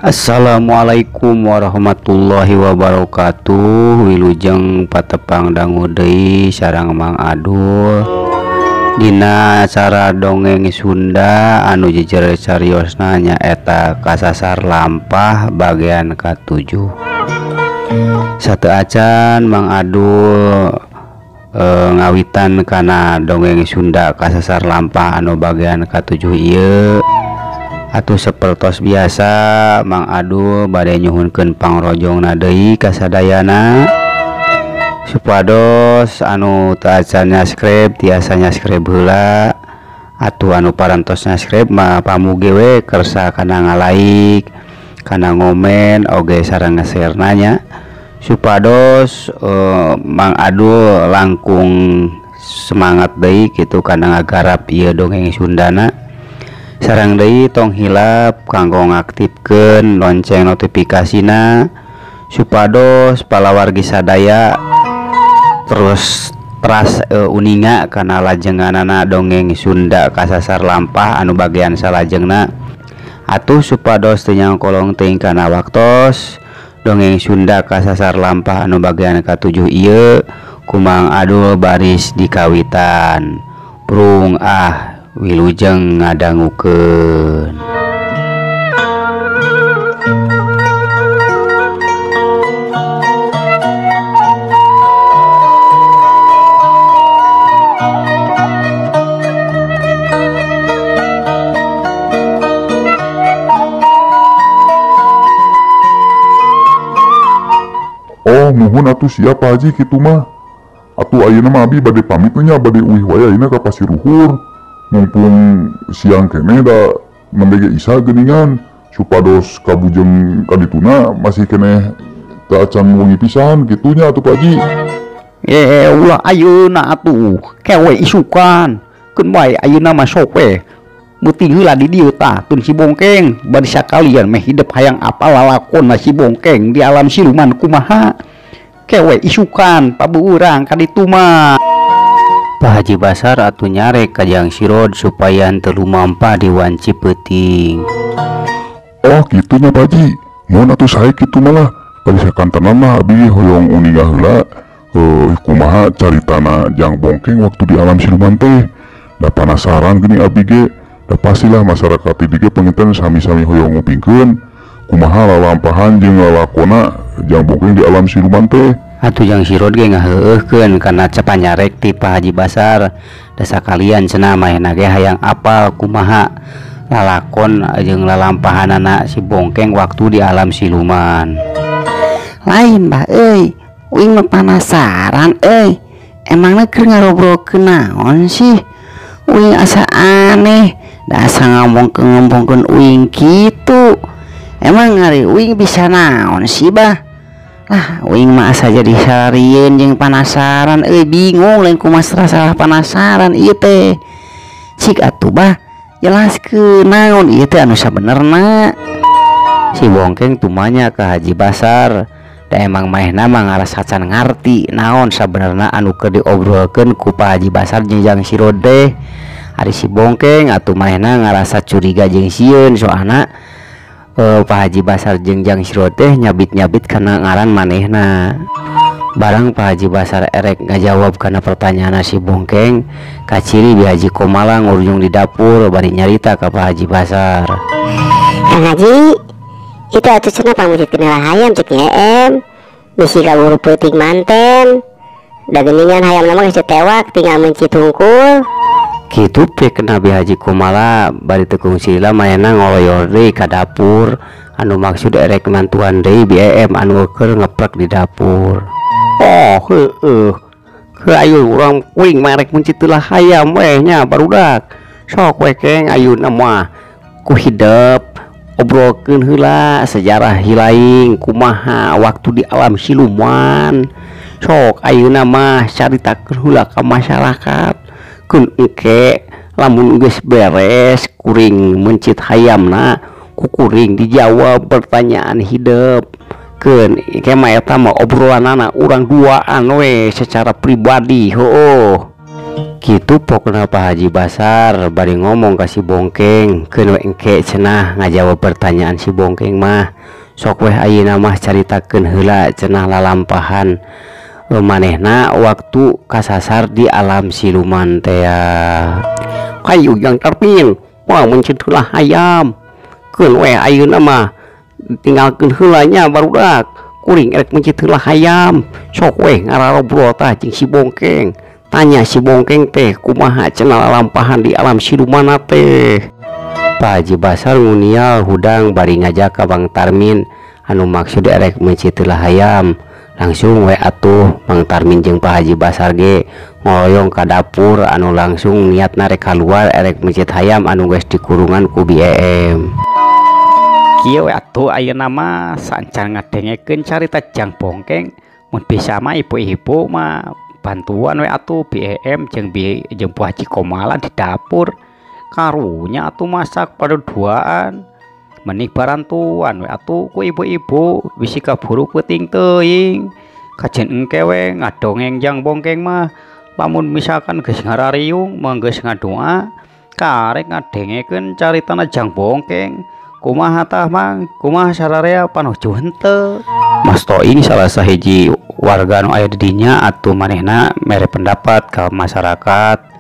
Assalamualaikum warahmatullahi wabarakatuh. Wilujeng patepang dangu deui sareng Mang Adul dina acara dongeng Sunda anu jejer cariosna nyaeta Kasasar Lampah bagian ka-7. Satu acan Mang Adul ngawitan kana dongeng Sunda Kasasar Lampah anu bagian ka-7 ieu. Atuh sapertos biasa Mang Adul bade nyuhunkeun pangrojongna deui ka sadayana supados anu teu acan nyaskrib tiasa nyaskrib heula, atuh anu parantos nyaskrib mah pamuge we kersa kana ngalaik, kana ngomen oge sareng nge-share-na nya supados Mang Adul langkung semangat deui kitu kana ngagarap ieu dongeng Sundana. Sareng deui tong hilap kanggo ngaktifkeun lonceng notifikasina supados palawargi sadaya terus teras uninga kana lajenganana dongeng Sunda Kasasar Lampah anu bagian salajengna. Atuh supados teu nyangkolong teuing kana waktos dongeng Sunda Kasasar Lampah anu bagian ka-7 ieu ku Mang Adul baris dikawitan. Prung ah wilujeng ngadangukeun. Oh, nuhun atuh siap Pak Haji kitu mah. Atuh ayeuna mah abi bade pamit nya, bade uih wae ayeuna ka Pasiruhur. Mumpung siang keneh da nembe ge isa geuningan supados kabujeng kadituna masih keneh teu acan wengi pisan kitunya atuh Pak Haji. Ulah ayeuna atuh kewe isukan keun bae ayeuna mah sok we meuting heula di dieu tah tun si Bongkeng bari sakalian meh hidep hayang apal lalakonna si Bongkeng di alam siluman kumaha kewe isukan pabuurang ka ditu mah. Pak Haji Basar atuh nyarek ka Jang Sirod supaya henteu lumampah di wanci peuting. Oh kitunya Pak Haji, mun atuh sae kitu malah bari sakantenan mah abi hoyong uninga heula kumaha caritana Jang Bongkeng waktu di alam siluman teh. Da penasaran geuning abi ge, da pastilah masyarakat di dieu panginten sami-sami hoyong ngupingkeun kumaha lalampahan jeung lalakona Jang Bongkeng di alam siluman teh. Atuh Jang Sirod ge ngaheueuhkeun kana cepanyarek ti Pak Haji Basar. Da sakalian cenah manehna ge hayang apal kumaha lalakon jeung lalampahanana si Bongkeng waktu di alam siluman. Lain bah euy, uing mah penasaran euy. Emangna keur ngarobrolkeun naon sih? Uing asa aneh, da asa ngomongkeun uing kitu. Emang ari uing bisa naon sih bah? Lah uing mah asa jadi sarieun jeung penasaran euy, bingung lain kumaha salah penasaran ieu teh. Cik atuh bah, jelaskeun naon ieu teh anu sabenerna. Si Bongkeng tumanya ka Haji Basar, da emang manehna mah ngarasa can ngarti naon sabenerna anu keur diobrolkeun ku Pak Haji Basar jeung Jang Sirod teh. Ari si Bongkeng atuh manehna ngarasa curiga jeung sieun soalna Pak Haji Basar jeung Jang Sirod teh nyabit-nyabit kana ngaran manehna. Barang Pak Haji Basar erek ngajawab kana pertanyaan si Bongkeng, kaciri Bi Haji Komala ngurjung di dapur bari nyarita ka Pak Haji Basar. Kang Haji, itu atuh cenah pangmeutikeun hayam cek em. Bisi kaburu peuting manten. Da geuningan hayamna mah geus tewak tinggal mencit hungkul. Kitu pek Bi Haji Komala bari teu kungsi manehna ngoloyor deui ka dapur anu maksud erek mantuan deui BM anu keur ngeprek di dapur. Oh heueuh, heuh ayeuna urang kuing mah erek mencit teulah hayam weh nya barudak. Sok we keng ayeuna mah ku hidep obrolkeun heula sejarah hilaing kumaha waktu di alam siluman. Sok ayeuna mah caritakeun heula ka masyarakat. Keun engke lamun geus beres kuring mencit hayamna ku kuring dijawab pertanyaan hidep. Keun engke mah eta mah obrolanana urang duaan we secara pribadi heueuh. Kitu pokna Pak Haji Basar bari ngomong ka si Bongkeng keun we engke cenah ngajawab pertanyaan si Bongkeng mah. Sok weh ayeuna mah caritakeun heula cenah lalampahan manehna waktu kasasar di alam siluman teh. Kayu Jang Tarmin wah mencit heula hayam keun we ayeuna mah tinggalkeun heula nya barudak kuring erek mencit heula hayam. Sok weh ngararobrol tah jeung si Bongkeng. Tanya si Bongkeng teh kumaha cenah lalampahan di alam siluman teh. Pak Haji Basar ngunial hudang bari ngajak ka Bang Tarmin anu maksud erek mencit heula hayam. Langsung we atuh Bang Tarmin jeung Pak Haji Basar ge ngoloyong ka dapur anu langsung niat narek kaluar erek mencit hayam anu geus dikurungan ku BM. Kieu we atuh ayeuna mah saencan ngadengekeun carita Jang Bongkeng mun bisa mah ibu-ibu mah bantuan we atuh BM jeung Bu Haji Komala di dapur. Karunya atuh masak pada duaan menik barantuan we atuh ku ibu-ibu bisi kaburu peuting teuing. Kajen engke we ngadongeng Jang Bongkeng mah lamun misalkan geus ngarariung mah geus ngadoa karek ngadengekeun caritana Jang Bongkeng. Kumaha tah Mang, kumaha sararea panuju henteu. Mas Toing salah sahiji warga nu aya di dinya atuh manehna mere pendapat ka masyarakat.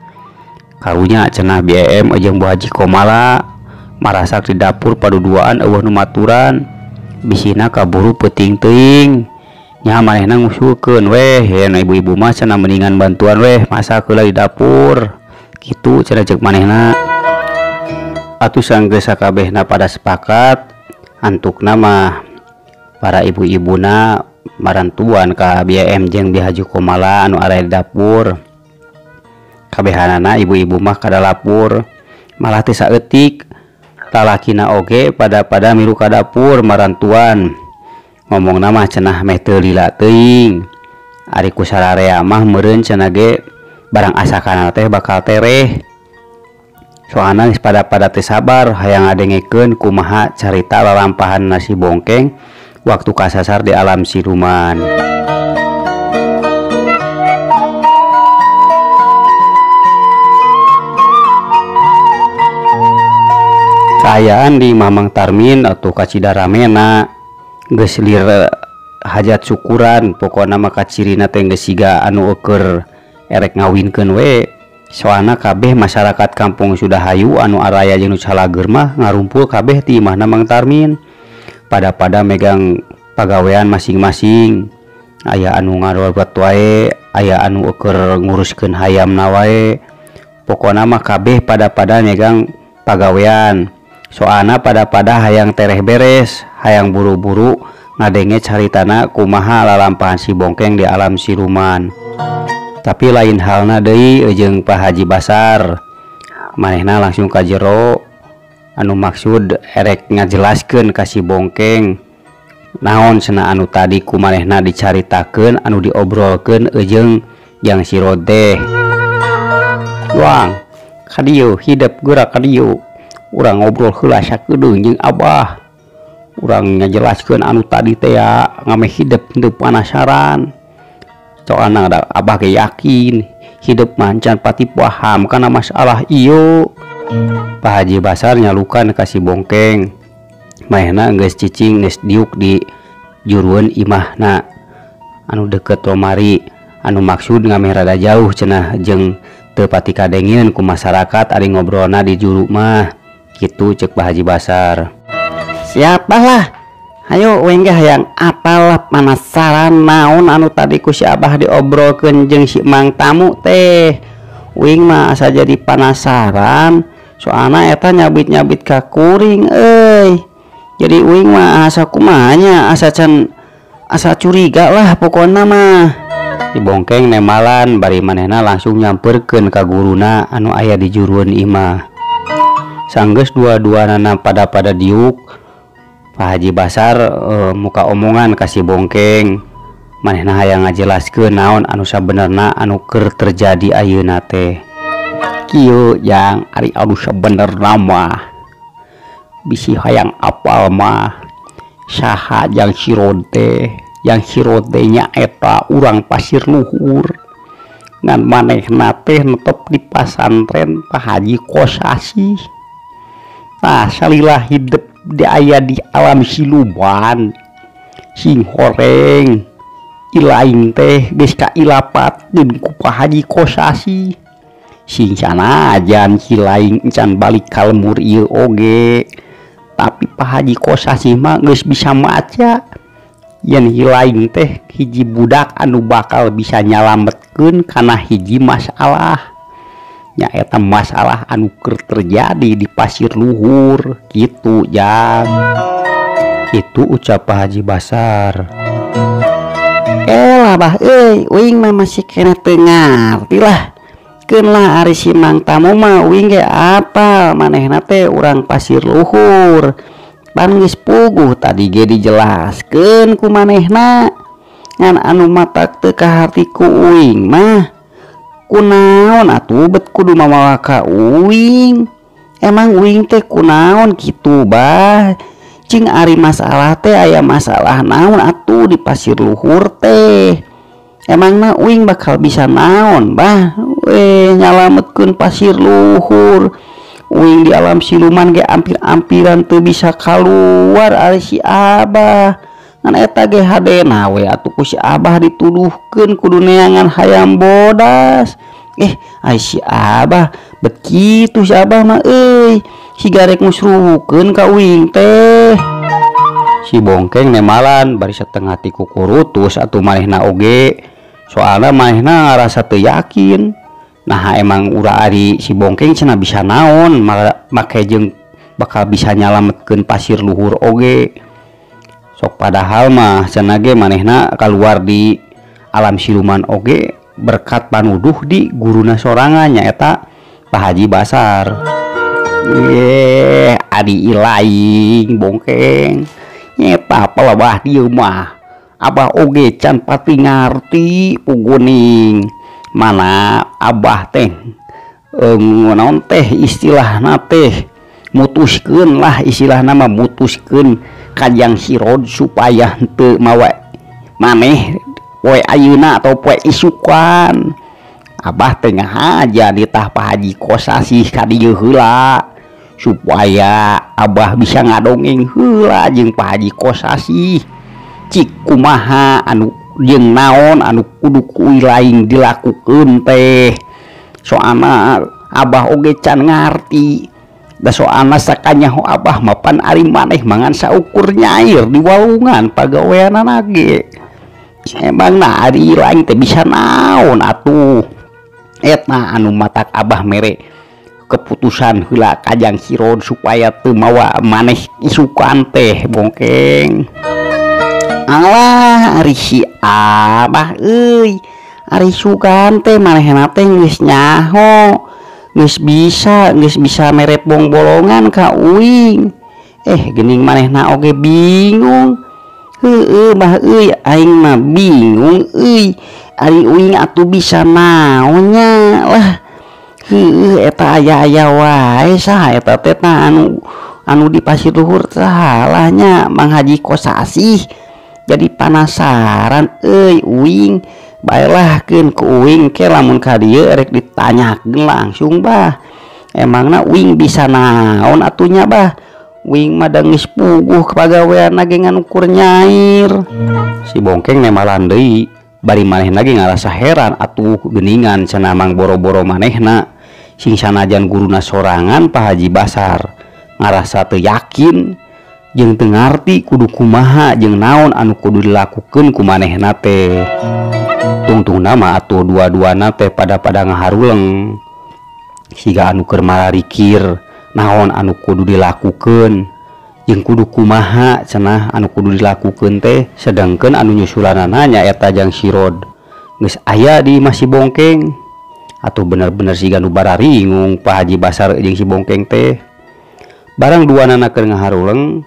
Karunya cenah BM jeung Bu Haji Komala marasak di dapur paduduaan eueuh nu maturan bisina kaburu peuting teuing. Nya manehna ngusulkeun weh yen ibu-ibu mah cenah mendingan bantuan weh masak heula di dapur. Kitu cenah ceuk manehna. Atuh sanggeus sakabehna pada sepakat antukna mah para ibu-ibuna marantuan ka BM jeung Bi Haji Komala anu aya di dapur. Kabehanana ibu-ibu mah ka dapur malah teu saeutik lalakina oge pada milu ka dapur marantuan. Ngomongna mah cenah meh teu lila teuing. Ari ku sararea mah meureun cenah ge barang asakana teh bakal tereh. Soalna geus pada teu sabar hayang ngadengekeun kumaha carita lalampahan nasi Bongkeng waktu kasasar di alam siluman. Kaayaan di Mamang Tarmin atau kacida ramena geus lir hajat syukuran pokona mah kacirina teh geus siga anu eueur erek ngawinkeun we. Soalna kabeh masyarakat kampung Sudahayu anu araya jeung nu calageur mah ngarumpul kabeh ti imahna Mang Tarmin. Pada-pada megang pagawean masing-masing. Aya anu ngarobat wae, aya anu eueur nguruskeun hayamna wae. Pokona mah kabeh pada-pada megang pagawean. Soalna pada-pada hayang tereh beres, hayang buru-buru ngadenge caritana kumaha lalampahan si Bongkeng di alam siluman. Tapi lain halna deui jeung Pak Haji Basar. Manehna langsung ka jero anu maksud erek ngajelaskeun ka si Bongkeng naon cenah anu tadi ku manehna dicaritakeun anu diobrolkeun jeung Jang Sirot teh. Wang, ka dieu hidep geura ka dieu. Urang ngobrol heula sakedeung jeung Abah. Urang ngajelaskeun anu tadi teh ya ngameh hidep henteu panasaran. Soalna da Abah ge yakin hidup mancan pati paham kana masalah ieu. Pak Haji Basar nyalukan ka si Bongkeng. Manehna geus cicing geus diuk di jurueun imahna anu deket lomari anu maksud ngameh rada jauh cenah jeung teu pati kadengeun ku masyarakat ari ngobrolna di juru mah. Kitu ceuk Pak Haji Basar. Siapalah Hayo uing ge hayang apal penasaran naon anu tadi ku si Abah diobrolkeun jeung si Mang Tamu teh. Uing mah asa jadi penasaran soalna eta nyabit-nyabit ka kuring euy. Jadi uing mah asa kumaha nya, asa can asa curiga lah pokona mah. Si Bongkeng nemalan bari manehna langsung nyamperkeun ka guruna anu aya di jurueun imah. Sanggeus dua-duanana pada-pada diuk. Pak Haji Basar muka omongan ka si Bongkeng. Manehna hayang ngajelaskeun naon anu sabenerna anu keur terjadi ayeuna teh. Kieu Jang, ari anu sabenerna mah bisi hayang apal mah saha Jang Sirot teh. Jang Sirot teh nya eta urang Pasir Luhur. Ngan manehna teh netep di pasantren Pak Haji Kosasi. Tah salila hidup di aya di alam siluman sing horeng ilaing teh geus kailapatkeun ku Pak Haji Kosasi. Sing sanajan si laing encan balik ka lembur ieu oge, tapi Pak Haji Kosasi mah geus bisa maca yen hilaing teh hiji budak anu bakal bisa nyalametkeun kana hiji masalah, nyaeta masalah anu keur terjadi di Pasir Luhur kitu jang. Kitu ucap Pak Haji Basar. Elah bah euy, uing mah masih kena teu ngarti lah. Keun lah ari si Mang Tamu mah uing ge apal manehna teh urang Pasir Luhur. Pan geus puguh tadi ge dijelaskeun ku manehna. Ngan anu matak teu kaharti ku uing mah kunaon atuh bet kudu mamawa ka uing. Emang uing teh kunaon kitu bah? Cing ari masalah teh aya masalah naon atuh di Pasir Luhur teh? Emangna uing bakal bisa naon bah? Nyalametkeun Pasir Luhur. Uing di alam siluman ge ampir-ampiran teu bisa kaluar ari si Abah. Ngan eta ge hadena we atuh ku si Abah dituduhkeun kudu neangan hayam bodas. Ai si Abah bet kitu si Abah mah euy. Si garek musruhkeun ka uing teh. Si Bongkeng nemalan bari setengah ti kukurutus atuh manehna oge. Soalna manehna ngarasa teu yakin. Nah emang ura ari si Bongkeng cenah bisa naon make jeung bakal bisa nyalametkeun Pasir Luhur oge. Sok padahal mah cenah ge manehna kaluar di alam siluman oge berkat panuduh di guruna sorangan nyaeta Pak Haji Basar. Ye ari ilaing Bongkeng nyeta pelebah dieu mah Abah oge can pati ngarti puguning. Mana Abah teh naon teh istilahna teh mutuskeun lah, istilahna mah mutuskeun kajang sirod supaya henteu mawa maneh poe ayeuna atau poe isukan. Abah teh ngahaja ditah Pak Haji Kosasi ka dieu heula supaya Abah bisa ngadongeng heula jeung Pak Haji Kosasi. Cik kumaha anu jeung naon anu kudu ku lain dilakukeun teh. Soalna Abah oge can ngarti. Da soalna sakanyaho Abah mapan ari maneh mangan saukur nyair di walungan pagaweanana ge. Emangna ari lain teh bisa naon atuh. Etna anu matak Abah mere keputusan heula kajang sirod supaya teu mawa maneh isukan teh Bongkeng. Alah ari si Abah euy, ari sugan teh manehna teh geus nyaho, geus bisa mere bongbolongan ka uing. Geuning manehna oge bingung. Heueuh bah euy, aing mah bingung euy. Ari uing atuh bisa naonnya lah. Heueuh eta aya-aya wae saha eta teh tah anu di Pasir Luhur salahnya Mang Haji Kosasi. Jadi panasaran euy uing. Baelah keun ku uing ke lamun ka dieu rek ditanyakeun langsung bah. Emangna uing bisa naon atunya bah? Uing mah da geus puguh pagaweanna ge ngan ukur nyair. Si Bongkeng nemalan deui bari manehna ge ngarasa heran atuh geuningan cenah mang boro-boro manehna sing sanajan guruna sorangan Pak Haji Basar ngarasa teu yakin jeung teu ngarti kudu kumaha jeung naon anu kudu dilakukeun ku manehna teh. Tungtungna mah atuh dua-duana teh pada-pada ngaharuleng siga anu keur mararikir naon anu kudu dilakukeun jeung kudu kumaha cenah anu kudu dilakukeun teh. Sedangkeun anu nyusulanana nyaeta jang sirod geus aya di imah si Bongkeng. Atuh bener-bener siga nu bararingung Pak Haji Basar jeung si Bongkeng teh. Barang duanana keur ngaharuleng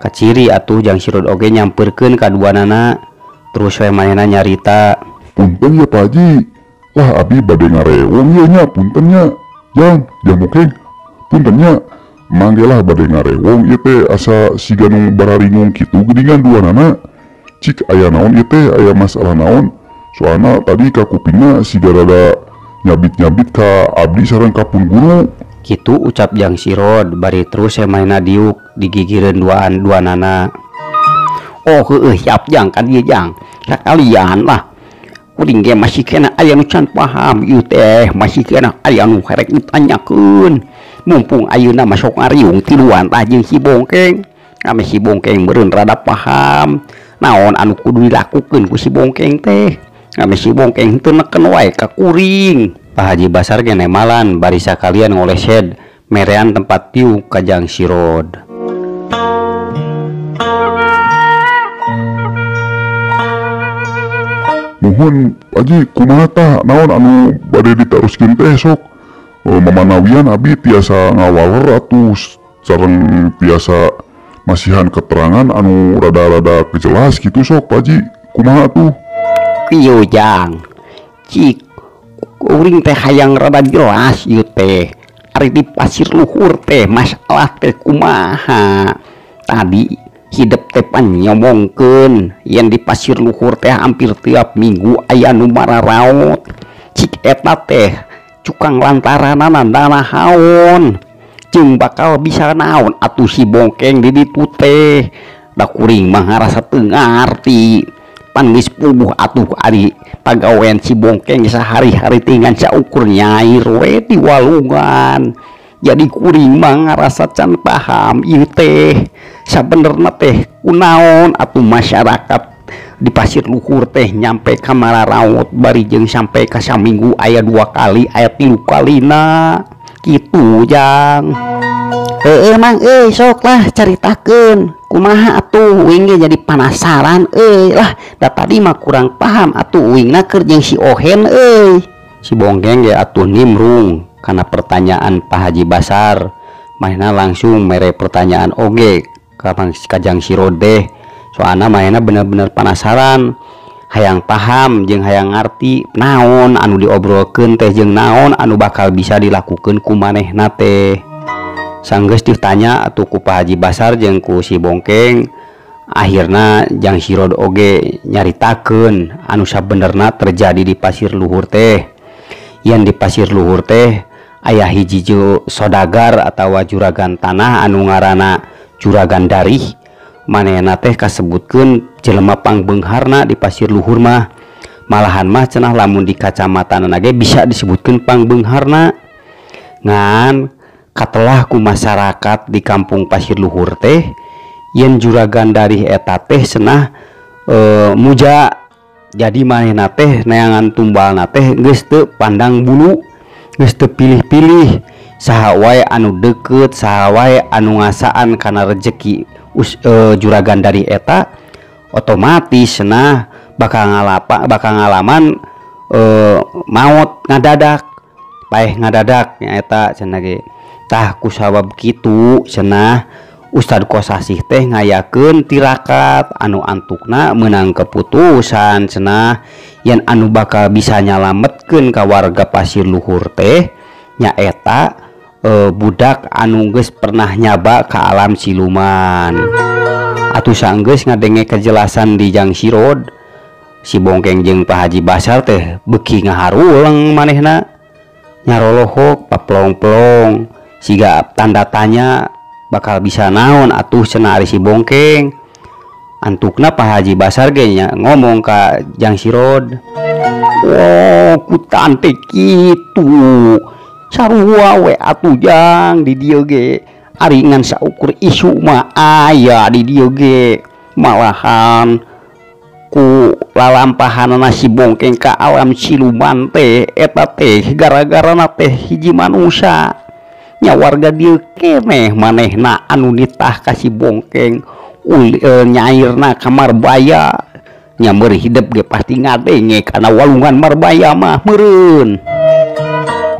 kaciri atuh jang sirod oge nyamperkeun ka duanana. Terus we manehna nyarita, punten ya Pak Haji, lah abi bade ngarewong ieu nya, punten nya jang Bongkeng, punten nya manggelah bade ngarewong ieu teh asa siga nu bararingung kitu geuningan duanana. Cik aya naon ieu teh, aya masalah naon Soalna tadi ka kupingna siga rada nyabit-nyabit ka abdi sareng ka pun guru. Kitu ucap Jang Sirod bari terus manehna diuk digigireun duaan duanana. Oh heueuh siap Jang ka dieu Jang. Sakalian lah. Kuring ge masih kena aya nu can paham ieu teh, masih kena aya nu herek ditanyakeun. Mumpung ayeuna mah sok ngariung tiluan tah jeung si Bongkeng. Ame si Bongkeng meureun rada paham naon anu kudu dilakukeun ku si Bongkeng teh. Ame si Bongkeng teu neken wae ka kuring. Pak Haji Basar ge nemalan bari sakalian ngolesed merean tempat diuk ka Jang Sirod. Nuhun Haji, kumaha tah naon anu bade ditaroskeun teh sok? Mamanawian abi tiasa ngawaler atuh sareng tiasa masihan keterangan anu rada-rada kejelas gitu sok Pak Haji, kumaha tuh? Kieu Jang, cik kuring teh hayang rada jelas ieu teh. Ari di Pasir Luhur teh masalah teh kumaha? Tadi hidep teh pan nyomongkeun yen di Pasir Luhur teh hampir tiap minggu aya nu mararaot. Cik eta teh cukang lantaranana nanahaon jeung bakal bisa naon atuh si Bongkeng di ditu teh. Da kuring mah ngarasa teu ngarti. Pan geus puguh atuh ari pagawean si Bongkeng sahari-hari teh ngan saukur nyair we di walungan. Jadi kuring mah ngarasa can paham ieu teh. Sabenerna teh kunaon atuh masyarakat di Pasir Luhur teh nyampe ka mararaot bari jeung sampai ka saminggu aya 2 kali aya 3 kalina kitu Jang. Heueuh Mang euy, sok lah caritakeun kumaha atuh uing ge jadi penasaran euy lah. Da tadi mah kurang paham atuh uingna keur jeung si Ohen euy. Si Bongkeng ge atuh nimrung kana pertanyaan Pak Haji Basar. Manehna langsung mere pertanyaan oge ka Jang Sirod teh. Soalna manehna bener-bener penasaran, hayang paham jeung hayang ngarti naon anu diobrolkeun teh jeung naon anu bakal bisa dilakukeun ku manehna teh. Sanggeus ditanya atuh ku Pak Haji Basar jeung ku si Bongkeng, akhirna Jang Sirod oge nyaritakeun anu sabenerna terjadi di Pasir Luhur teh. Yen di Pasir Luhur teh aya hiji sodagar atawa juragan tanah anu ngaranna Juragan Darih. Manehna teh kasebutkeun jelema pangbeungharna di Pasir Luhur mah. Malahan mah cenah lamun di kacamatanana ge bisa disebutkeun pangbeungharna. Ngan katelah ku masyarakat di kampung Pasir Luhur teh yen Juragan Darih eta teh cenah muja. Jadi manehna teh neangan tumbalna teh geus teu pandang bulu, geus teu pilih-pilih, saha wae anu deukeut, saha wae anu ngasaan kana rejeki Juragan Darih eta otomatis cenah bakal bakal ngalaman maot ngadadak, paeh ngadadak nya eta cenah ge. Tah kusabab kitu cenah Ustad Kosasih teh ngayakeun tirakat anu antukna meunang keputusan cenah yen anu bakal bisa nyalametkeun ka warga Pasir Luhur teh nyaeta budak anu geus pernah nyaba ka alam siluman. Atuh sanggeus ngadenge kejelasan di Jang Sirod, si Bongkeng jeung Pak Haji Basar teh beuki ngaharuleng manehna, nyarolohok paplong-plong siga tanda tanya bakal bisa naon atuh cenah ari si Bongkeng. Antukna Pak Haji Basar ge nya ngomong ka Jang Sirod, "Oh, ku tante kitu. Sarua we atuh Jang di dieu ge. Ari ngan saukur isu mah aya di dieu ge. Malahan ku lalampahanana si Bongkeng ka alam siluman teh eta teh gara-garana teh hiji manusia. Nya warga dieu keneh manehna anu nitah ka si Bongkeng nyairna ka Marbaya. Nya meuri hidep ge pasti ngadenge kana walungan Marbaya mah meureun."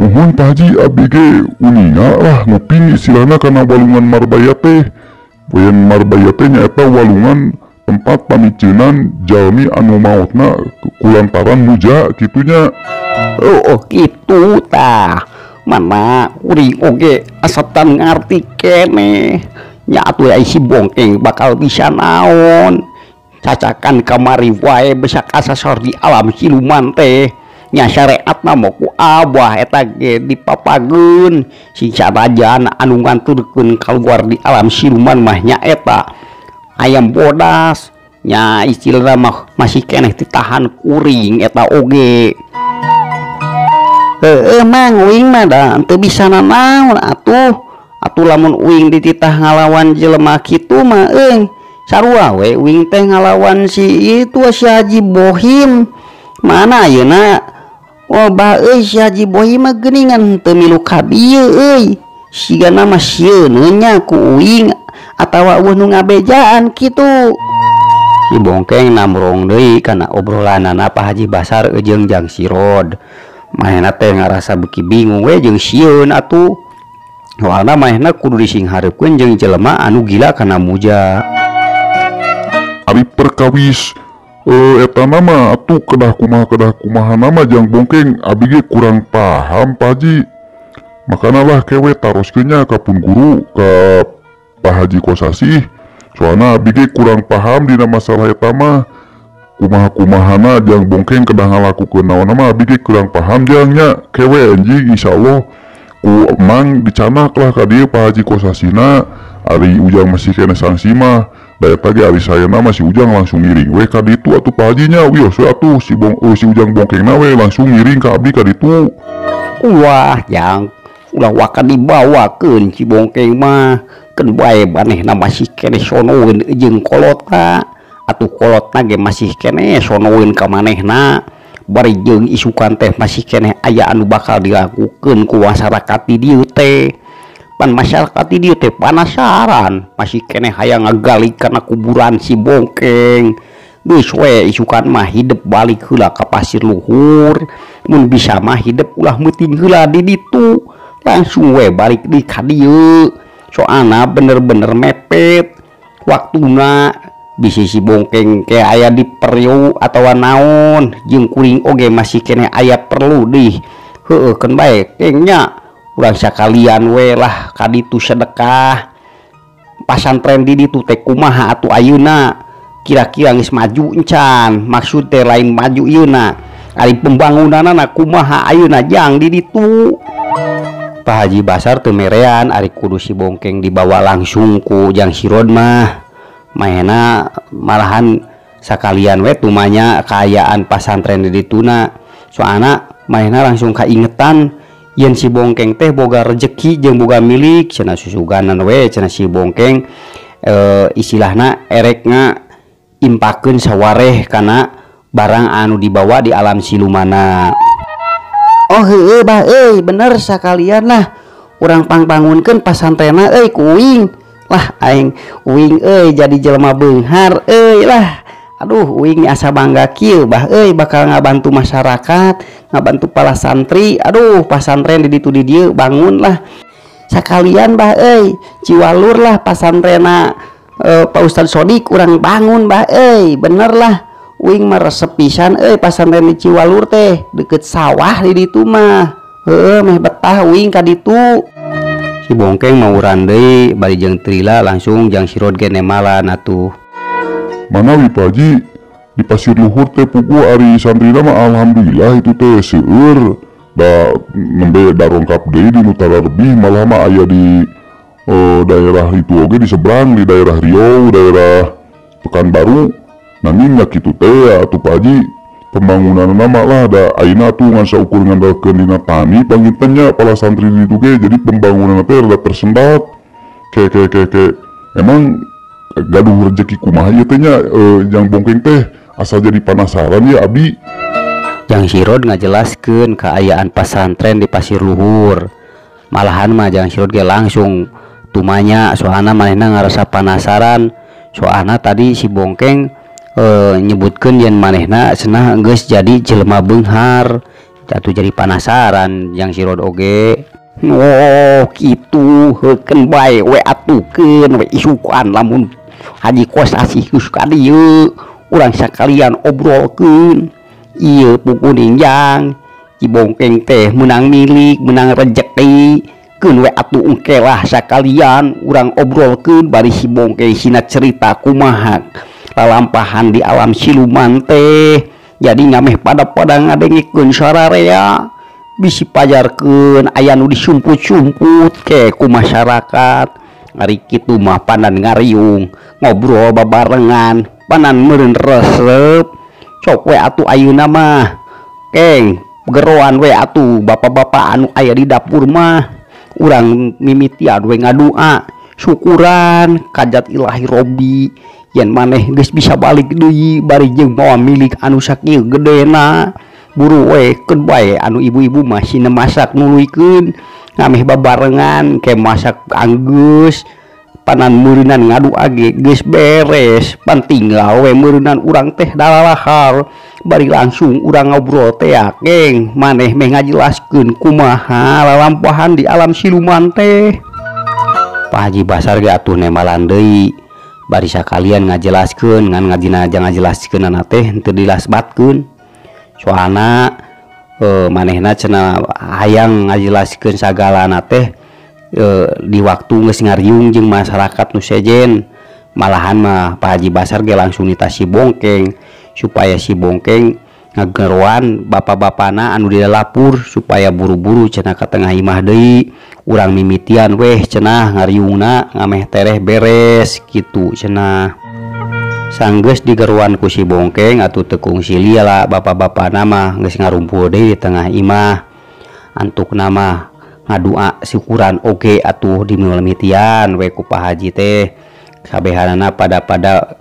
Nuhun Pak Haji, abdi ge uninga lah nguping istilahna kana walungan Marbaya teh. Yen Marbaya teh nyaeta walungan tempat pamiceunan jalmi anu maotna kulantaran muja kitunya. Oh, kitu tah. Mana kuring oge asetan ngarti keneh. Nya atuh ai si Bongkeng bakal bisa naon. Cacakan kamari wae besak asasor di alam siluman teh nya syariatna mah ku abah eta ge dipapageun sing sanajan anu nganturkeun kaluar di alam siluman mah nya eta ayam bodas nya istilahna mah masih keneh ditahan kuring eta oge. Heueuh mang uing mah da teu bisa nanaon atuh. Atuh lamun uing dititah ngalawan jelema kitu mah euy sarua we uing teh ngalawan si itu si Haji Bohim. Mana ayeuna oh bah euy si Haji Bohim mah geuningan teu milu ka dieu euy. Sigana mah sieun nya ku uing atawa eueuh nu ngabejaan kitu. Si Bongkeng namrong deui kana obrolanana Pak Haji Basar jeung Jang Sirod. Manehna teh ngarasa beuki bingung we jeung sieun atuh. Soalna manehna kudu disinghareupkeun jeung jelema anu gila kana muja. Ari perkawis eta nama atuh kedah kumaha nama Jang Bongkeng abi ge kurang paham Pak Haji. Makana lah kewe taroskeun nya ka pun guru ka Pak Haji Kosasih. Soalna abi ge kurang paham dina masalah eta mah. Kumaha-kumahana Jang Bongkeng kedah ngalakukeun naon mah abi ge kurang paham jang nya kewe anjing insyaallah ku emang dicanak lah ka dieu Pak Haji Kosasihna. Ari Ujang masih kena sanksi mah da eta ge ari sayana masih Ujang langsung ngiring we ka ditu atuh Pak Haji nya wios we atuh si si Ujang Bongkengna we langsung ngiring ka abdi ka ditu. Wah Jang ulah waka dibawakeun si Bongkeng mah keun bae manehna masih kene sonoeun jeung kolotna. Atuh kolotna ge masih keneh sonoeun ka manehna bari jeung isukan teh masih keneh aya anu bakal dilakukeun ku masyarakat di dieu teh. Pan masyarakat di dieu teh panasaran masih keneh hayang ngagali kana kuburan si Bongkeng. Geus we isukan mah hidep balik heula ka Pasir Luhur, mun bisa mah hidep ulah meuting heula di ditu langsung we balik di ka dieu. Soalna bener-bener mepet waktuna. Bisi si Bongkeng ke aya di periu atawa naon jeung kuring oge masih keneh aya perlu dih. Heueuh keun bae keng nya urang sakalian we lah ka ditu sedekah. Pasantren di ditu teh kumaha atuh ayeuna kira-kira geus maju encan maksud teh lain maju ieuna ari pembangunanana kumaha ayeuna jang di ditu. Pak Haji Basar teu merean ari kudu si Bongkeng dibawa langsung ku Jang Sirod mah. Manehna malahan sakalian we tumanya kaayaan pasantren di dituna. Soalna manehna langsung kaingetan yen si Bongkeng teh boga rejeki jeung boga milik cenah susuganan we cenah si Bongkeng istilahna erek nga impakeun sawareh kana barang anu dibawa di alam silumana. Oh heueuh bah euy bener sakalian lah urang pangbangunkeun pasantrenna euy ku uing. Lah aing uing euy jadi jelema beunghar euy lah. Aduh uing asa bangga kieu bah euy bakal ngabantu masyarakat, ngabantu para santri. Aduh pasantren di ditu di dieu bangun lah. Sakalian bah euy Ciwalur lah pasantrena Pak Ustad Sodik urang bangun bah euy bener lah. Uing mah resep pisan euy pasantren di Ciwalur teh deket sawah di ditu mah. Heueuh meh betah uing ka ditu. Si Bongkeng mau deui bari jeung Trila langsung Jang Sirod ge nemalan atuh. Manawi Pak Haji di Pasir Luhur teh puguh ari santrina mah alhamdulillah itu teh seueur da nembe darongkap deui di nu lebih malah mah aya di daerah itu oge di seberang di daerah Riau, daerah Pekanbaru. Nanging nya kitu teh atuh Pak Haji pembangunanna mah lah da ayeuna atuh ngan saukur ngandalkeun dina tani panginten nya para santri di ditu ge jadi pembangunanna teh rada tersendat. Ke emang gaduh rejeki kumaha ieu teh nya Jang Bongkeng teh asa jadi panasaran ya abdi. Jang Sirod ngajelaskeun kaayaan pasantren di Pasir Luhur. Malahan mah Jang Sirod ge langsung tumanya soalna manehna ngarasa panasaran. Soalna tadi si Bongkeng nyebutkeun yen manehna cenah geus jadi jelema beunghar. Atuh jadi panasaran Jang Sirod oge. Oh kitu heukeun bae we atukeun we isukan lamun Haji Kosasih geus ka dieu urang sakalian obrolkeun. Ieu pukuning Jang Si Bongkeng teh menang milik menang rejeki keun we atuh engke lah sakalian urang obrolkeun bari si Bongkeng sina cerita kumaha lalampahan di alam siluman teh. Jadi ngameh pada-pada ngadengikeun sararea bisi pajarkeun aya nu disumput-sumput ke ku masyarakat. Ari kitu mah panan ngariung ngobrol babarengan panan meureun resep. Sok we atuh ayeuna mah keng geroan we atuh bapak-bapak anu aya di dapur mah. Urang mimitian we ngadua syukuran kajat ilahi robi yen maneh geus bisa balik deui bari jeung mawa milik anu sakieu gedena. Buru we keun bae anu ibu-ibu mah sina masak nuluykeun ngameh babarengan ke masak anggeus panan meureunan ngadua ge geus beres. Pan tinggal we meureunan urang teh dalalahar bari langsung urang ngobrol teh keng maneh meh ngajelaskeun kumaha lalampahan di alam siluman teh. Pak Haji Basar ge atuh nembalan deui bari sakalian ngajelaskeun ngan ngajina ngajelaskeunana teh henteu dilasbatkeun. Soalna manehna cenah hayang ngajelaskeun sagalana teh di waktu geus ngariung jeung masyarakat nu sejen. Malahan mah Pak Haji Basar ge langsung nitah si Bongkeng supaya si Bongkeng ngageroan bapak-bapana anu di dapur supaya buru-buru cenah ka tengah imah deui. Urang mimitian weh cenah ngariungna ngameh tereh beres kitu cenah. Sanggeus digeruan ku si Bongkeng atuh teu kungsi lila bapak-bapana mah geus ngarumpul deui di tengah imah. Antukna mah ngadua syukuran oge atuh dimimitian we ku Pak Haji teh. Kabehanana pada-pada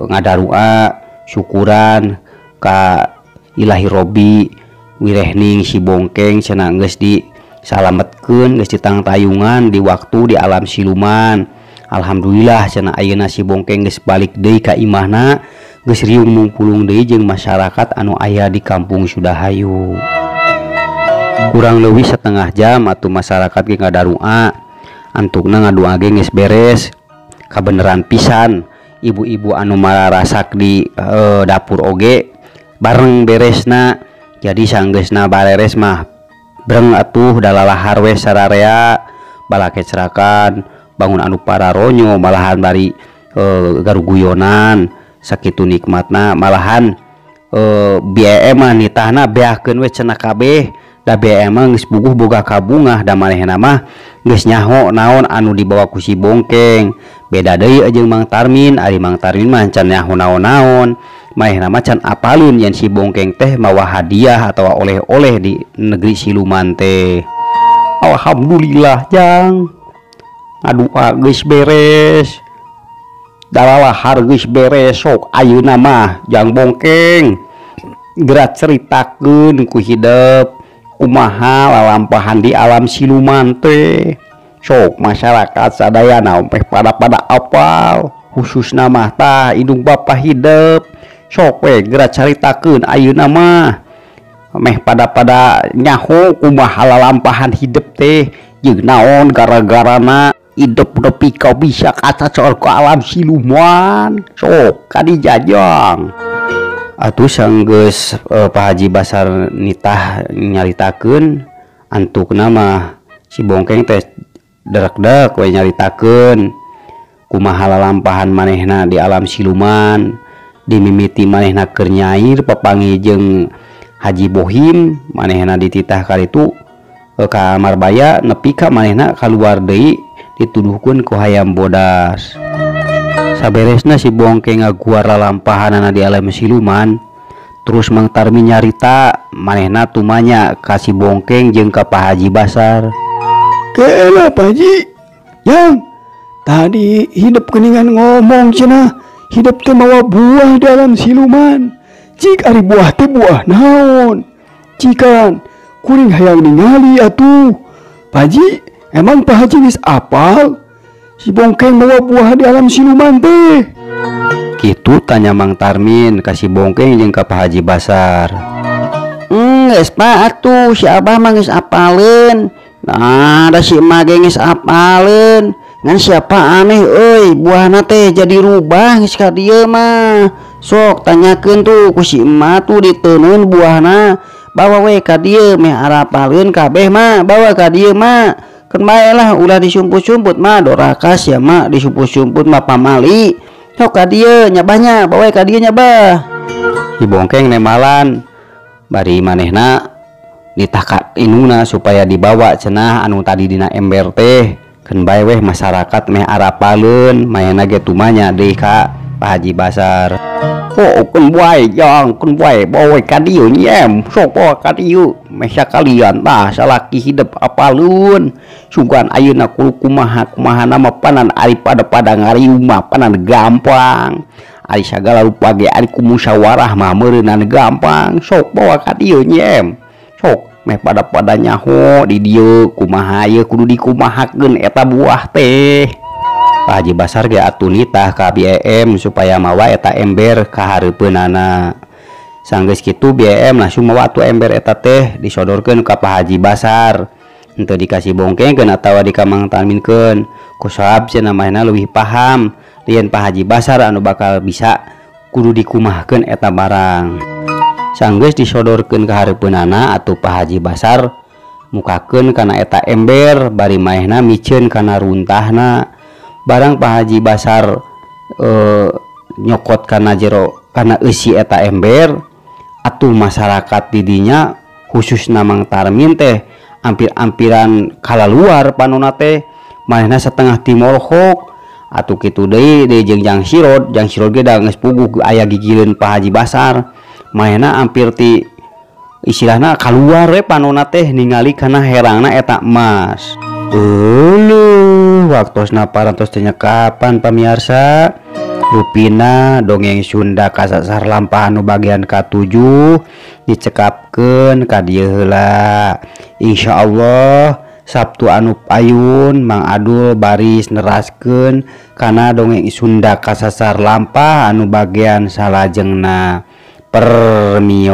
ngadarua syukuran ka ilahi robi wirehning si Bongkeng cenah geus disalametkeun geus ditangtayungan di waktu di alam siluman. Alhamdulillah cenah ayeuna si Bongkeng geus balik deui ka imahna geus riung mungpulung deui jeung masyarakat anu aya di kampung Sudahayu. Kurang leuwih setengah jam atuh masyarakat ge ngadarua antukna ngadua ge geus beres. Kabeneran pisan ibu-ibu anu mararasak di dapur oge bareng beresna. Jadi sanggeusna bareres mah breng atuh dalalahar we sararea balakecrakan bangun anu pararonyo malahan bari garuguyonan sakitu nikmatna. Malahan BM mah nitahna beakeun we cenah kabeh da BM mah geus buguh boga kabungah da manehna mah geus nyaho naon anu dibawa ku si Bongkeng. Beda deui jeung Mang Tarmin, ari Mang Tarmin mah can nyaho naon-naon, manehna mah can apalun yen si Bongkeng teh mawa hadiah atawa oleh-oleh di negeri siluman teh. Alhamdulillah jang ngadua geus beres dalalahar geus beres. Sok ayeuna mah jang Bongkeng geura caritakeun ku hidep kumaha lalampahan di alam siluman teh. Sok masyarakat sadayana meh pada-pada apal khususna mah tah indung bapa hidep. Sok we geura caritakeun ayeuna mah meh pada-pada nyaho kumaha lalampahan hidep teh jeung naon gara-garana hidup nepi ka bisa kacacor ke alam siluman. Sok kadi jajang atuh sanggeus Pak Haji Basar nitah nyaritakeun antukna mah si Bongkeng teh derek-derek we nyaritakeun kumaha lalampahan manehna di alam siluman. Dimimiti manehna keur nyair papanggih jeung Haji Bohim manehna dititah karitu ka Marbaya nepi ka manehna kaluar deui dituduhkeun ku hayam bodas. Saberesna si Bongkeng ngaguar lalampahanana di alam siluman. Terus Mang Tarmin nyarita manehna tumanya ka si Bongkeng jeung ka Pak Haji Basar. Keela Pak Haji, yang tadi hidup keningan ngomong cenah hidup teh mawa buah dalam siluman. Cik ari buah teh buah naon? Cikan kuring hayang ningali atuh. Pak Haji, emang Pak Haji geus apal si Bongkeng mawa buah di alam siluman teh? Kitu tanya Mang Tarmin ka si Bongkeng jeung ka Pak Haji Basar. Geus Pak atuh si Abah mah geus apaleun. Nah, da si emak ge geus apaleun. Ngan siapa aneh euy buahna teh jadi rubah geus ka dieu mah. Sok tanyakeun tuh ku si emak tuh diteunun buahna. Bawa we ka dieu meh arapaleun kabeh mah, bawa ka dieu mah. Keun bae lah ulah disumput-sumput mah doraka sia mah disumput-sumput mah pamali. Sok ka dieu nya bah nya, bawa ka dieu nya bah. Si Bongkeng nemalan bari manehna nitah ka indungna supaya dibawa cenah anu tadi dina ember teh. Keun bae weh masyarakat meh arapaleun manehna ge tumanya deui ka Pak Haji Basar. Oh, keun bae jang, keun bae bawa ka dieu nyem, sok bawa ka dieu. Meh sakalian tah salaki hidep apaleun. Sugan ayeuna kudu kumaha kumahana mah panan ari pada-pada ngariung mah panan gampang. Ari sagala rupa ge ari ku musyawarah mah meureunan gampang. Sok bawa ka dieu nyem. Sok meh pada-pada nyaho di dieu kumaha ieu kudu dikumahakeun eta buah teh. Pak Haji Basar ge atuh nitah ka BM supaya mawa eta ember ka hareupeunana. Sanggeus kitu BM langsung mawa atuh ember eta teh disodorkeun ka Pak Haji Basar. Henteu dikasih bongkengkeun atawa dikamangtaminkeun. Ku sabab cenah manehna leuwih paham lian Pak Haji Basar anu bakal bisa kudu dikumahkeun eta barang. Sanggeus disodorkeun ka hareupeunana atuh Pak Haji Basar mukakeun kana eta ember bari manehna miceun kana runtahna. Barang Pak Haji Basar nyokot kana jero kana eusi eta ember atuh masyarakat didinya khususna Mang Tarmin teh ampir-ampiran kalaluar panona teh manehna setengah timolhok atuh kitu deui deui jeung Jang Sirot. Jang Sirot ge da geus puguh aya gigireun Pak Haji Basar manehna ampir ti istilahna kaluar we panona teh ningali kana herangna eta emas. Euleuh, waktosna parantos teh nyekapan pamiarsa. Rupina dongeng Sunda kasasar lampah anu bagian ka-7 dicekapkeun ka dieu heula. Insyaallah Sabtu anu payun Mang Adul baris neraskeun kana dongeng Sunda kasasar lampah anu bagian salajengna. Permios.